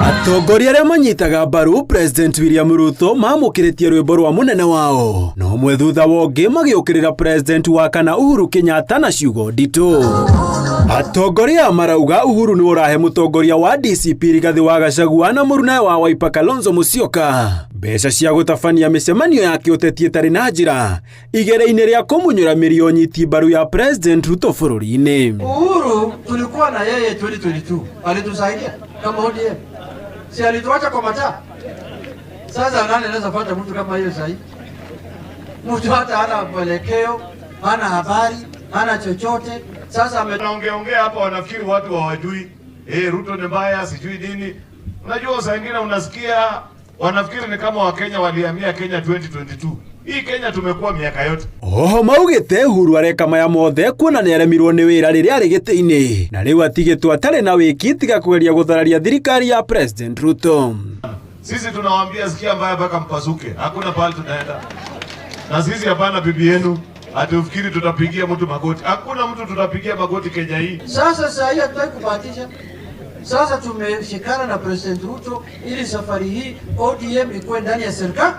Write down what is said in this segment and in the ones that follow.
Atongoria arĩa manyitaga mbaru President William Ruto mamũkĩrĩtie rwĩmbo rwa mũnene wao, no ũmwe thutha wa ũngĩ magĩũkĩrĩra President wa kana Uhuru Kenyatta na ciugo nditũ. Atongoria marauga Uhuru nĩ ũrahe mũtongoria wa DCP Rigathi wa Gachagua na mũrunawe wa Wiper Kalonzo Musyoka mbeca cia gũtabania mĩcemanio ya kĩũteti ĩtarĩ na njĩra igere-inĩ rĩa kũmunyũra mĩri ya ũnyiti mbaru ya President Ruto bũrũri-inĩ. Uhuru tulikuwa na yeye 2022, alitusaidia kama ODM, si alituacha kwa mataa? Sasa nani anaweza pata mtu kama hiyo sahii? Mtu hata hana mwelekeo, hana habari, hana chochote. Sasa ame Wanaongeaongea hapa wanafikiri watu hawajui. Ruto ni mbaya, sijui nini. Unajua saa ingine unasikia wanafikiri ni kama Wakenya walihamia Kenya 2022. Hii Kenya tumekuwa miaka yote. Oho maugĩte Uhuru areka maya mothe kuona nĩaremirwo nĩ wĩra rĩrĩa arĩ gĩtĩ-inĩ na rĩu atigĩtwo atarĩ na wĩki tiga kũgeria gũthararia thirikari ya President Ruto. Sisi tunawaambia sikia mbaya mpaka mpasuke. Hakuna pahali tunaenda. Na sisi hapana bibi yenu. Ati ufikiri tutapigia mtu magoti. Hakuna mtu tutapigia magoti Kenya hii. Sasa saa hii hatutaki kubahatisha. Sasa tumeshikana na President Ruto ili safari hii ODM ikuwe ndani ya serikali.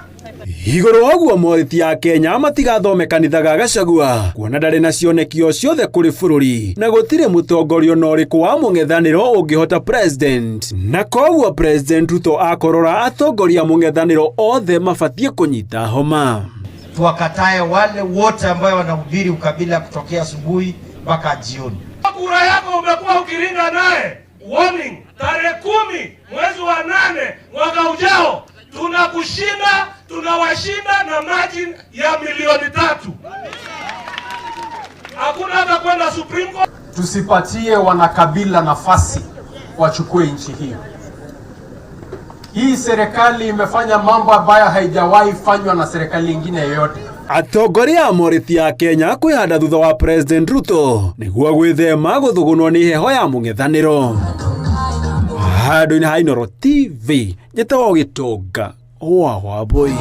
Igũrũ wa ũguo morĩti ya Kenya matigathome kanitha ga Gachagua kuona ndarĩ na cioneki o ciothe kũrĩ bũrũri na gũtirĩ mũtongoria ona ũrĩkũ wa mũng'ethanĩro ũngĩhota president, na koguo President Ruto akorora atongoria mũng'ethanĩro othe mabatiĩ kũnyita homa. Tuwakatae wale wote ambayo wanahubiri ukabila kutokea asubuhi mpaka jioni. Kura yako umekuwa ukiringa naye. Warning, tarehe 10 mwezi wa 8 mwaka ujao tunakushinda, tunawashinda na margin ya milioni 3. Hakuna hata kwenda Supreme Court. Tusipatie wanakabila nafasi wachukue nchi hii. Hii serikali imefanya mambo ambayo haijawahi fanywa na serikali nyingine yoyote. Atongoria a morĩti ya Kenya kwĩhanda thutha wa President Ruto nĩguo gwĩthema gũthũgũnwo nĩ heho ya mũng'ethanĩro. Handũ-inĩ ha Inooro TV, njĩtagwo Gĩtonga wa Wambui.